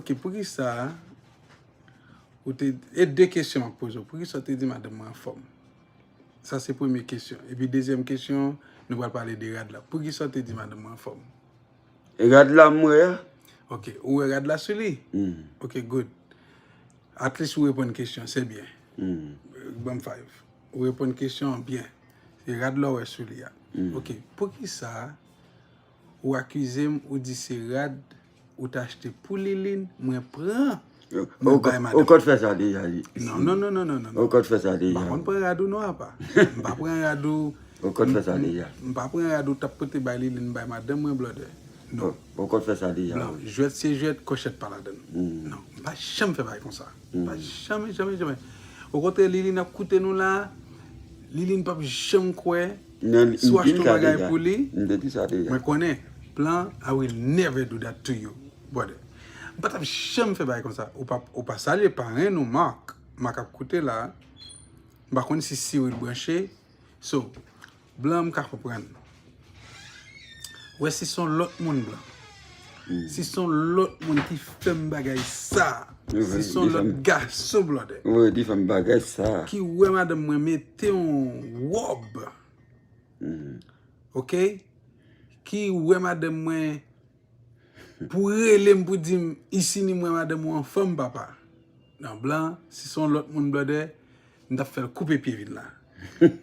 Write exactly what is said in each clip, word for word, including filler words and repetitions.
Ki, poukisa ou te, e de kesyon m ap poze w. Poukisa w te di madanm mwen anfòm? Sa se premye kesyon. Epi dezyèm kesyon, nou pral pale de rad la. Poukisa w te di madanm mwen anfòm? E rad la m wè a? Ok, ou wè rad la sou li? Hmm. Ok, good. At least ou reponn kesyon, se byen. Hmm. Ban m five. Ou reponn kesyon an byen. Se rad la w wè sou li a. Hmm. Ok, poukisa ou akize m, ou di se rad ou t achte pou Liline, mwen pran, mwen Ou bay konn- madanm. ou konn fè sa deja. Li- Non, non, non, non, non, non. Ou konn fè sa M deja. pa konn pran rad ou non apa. M pa pran rad ou. Ou konn fè sa deja. M pa pran rad ou t ap pote bay Liline, bay madanm mwen, blòdè. Non. Ou konn fè sa deja. Blan, Wi. Jwèt se jwèt, kòchèt pa ladann. Mm. Non, m pa janm fè bagay konsa. M pa Mm. janm, janm, janm. Okontrè, Liline ap koute nou la. Liline p ap janm kwè. Nan Si w m di achte yon sa bagay deja. Pou li, M te di sa deja. Mwen konnen, Blan, I will never do that to you, brother. M pa t ap janm fè bagay konsa. Ou pa, ou pa salye parenn ou Mark. Mark ap koute la. M pa konn si Cyril branche. So, Blan, m ka konprann. Wè, si se yon lòt moun, Blan. Si se yon lòt moun ki fè m bagay sa. Wi, Si se yon li fè lòt m- gason, blòdè. Wi, di fè m bagay sa. Ki wè madanm mwen mete yon wòb. Mm. Ok? Ki wè madanm mwen pou rele m pou di m, "Isini, mwen madanm ou anfòm, papa." Nan, Blan, si se yon lòt moun, blòdè, m t ap fè l koupe pye vin la.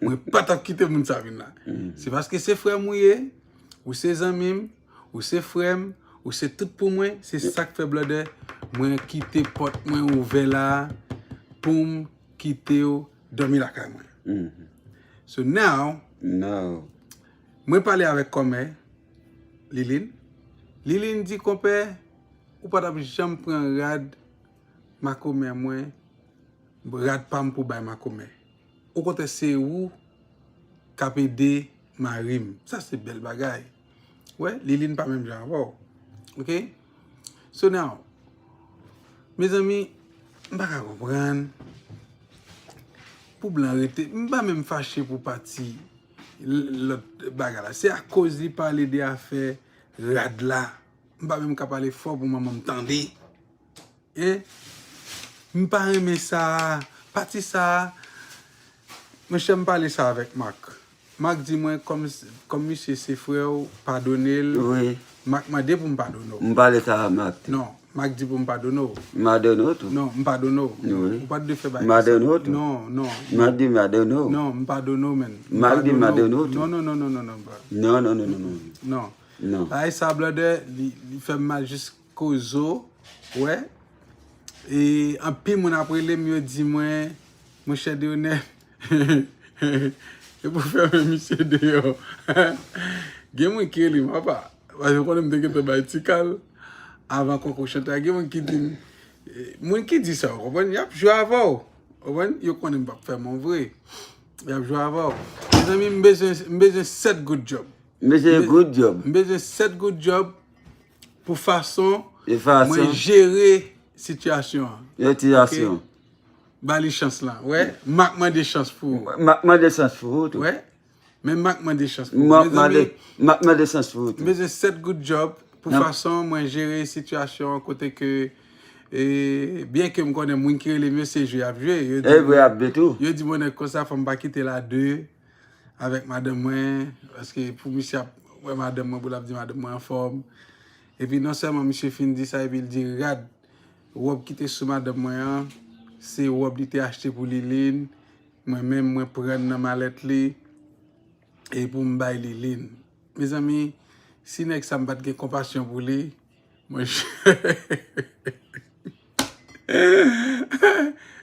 Mwen pa t ap kite moun sa vin la. Se paske se frè m ou ye, ou se zanmi m, ou se frè m, ou se tout pou mwen, se sa k fè, blòdè, mwen kite pòt mwen ouvè la pou m kite w dòmi lakay mwen. Mhm. So now, Now. Mwen pale avèk kòmè Liline. Liline di, "Konpè, ou pa t ap janm pran rad makomè mwen, rad pa m pou bay makomè. Okontrè, se ou k ap ede mari m." Sa se bèl bagay. Wè, Liline pa menm jan avè w. Ok? So now, mezanmi, m pa ka konprann. Pou Blan rete, m pa menm fache pou pati l- lòt bagay la. Se akoz li pale de afè rad la. M pa menm ka pale fò pou manman m tande. Hein? M pa renmen sa. Pati sa. Monchè, m pale sa avèk Mark. Mark di mwen, kòm, kòm misye se frè w, padone l. Wi. Mark mande pou m padone w. M pale sa a Mark tou. Non, Mark di pou m padone w. M padone w tou. Non, m padone w. Wi. Ou pa t dwe fè bagay M padone konsa. w tou. Non, non. Mark di m padone w. Non, m padone w, men. Mark di m padone w tou. Non, non, non, non, non, non, bro. Non, non, non, non, non. Non. Non. Ay sa, blòdè, li, li fè m mal jis kozo. Wè. E anpil moun ap rele m, yo di mwen, monchè Deonè, e pou fèmen misye deyò. Gen moun ki rele m, apa. Paske yo konnen m te gentan bay ti kal avan konkou chante a. Gen moun ki di m, eh, moun ki di sa, w konprann, y ap jwe avè w. W konprann? Yo konnen m p ap fè men w vre. Y ap jwe avè w. Mezanmi, m bezwen, m bezwen sèt goud djòb. Mesye, good job. M bezwen sèt goud djòb pou fason E fason. Mwen jere sitiyasyon an. Sitiyasyon. Ba li chans lan. Wè, m ap mande chans pou ou. M ap mande chans pou ou tou. Wè, men m ap mande chans pou ou. M ap mande, Mezanmi, m ap mande chans pou ou m tou. bezwen sèt goud djòb pou Nan- fason mwen jere sitiyasyon an kote ke, e, byen ke m konnen moun ki rele m yo se jwe y ap jwe. Yo E di, vre ap de tou. yo di mwen nèg konsa, fò m pa kite l a de avèk madanm mwen, paske pou misye ap wè madanm mwen, pou l ap di madanm mwen anfòm. Epi non sèlman misye fin di sa, epi l di rad, wòb ki te sou madanm mwen an, se wòb li te achte pou Liline. Mwen menm, mwen pran nan malèt li, e pou m bay Liline. Mezanmi, si nèg sa m pa t gen konpasyon pou li, mwen,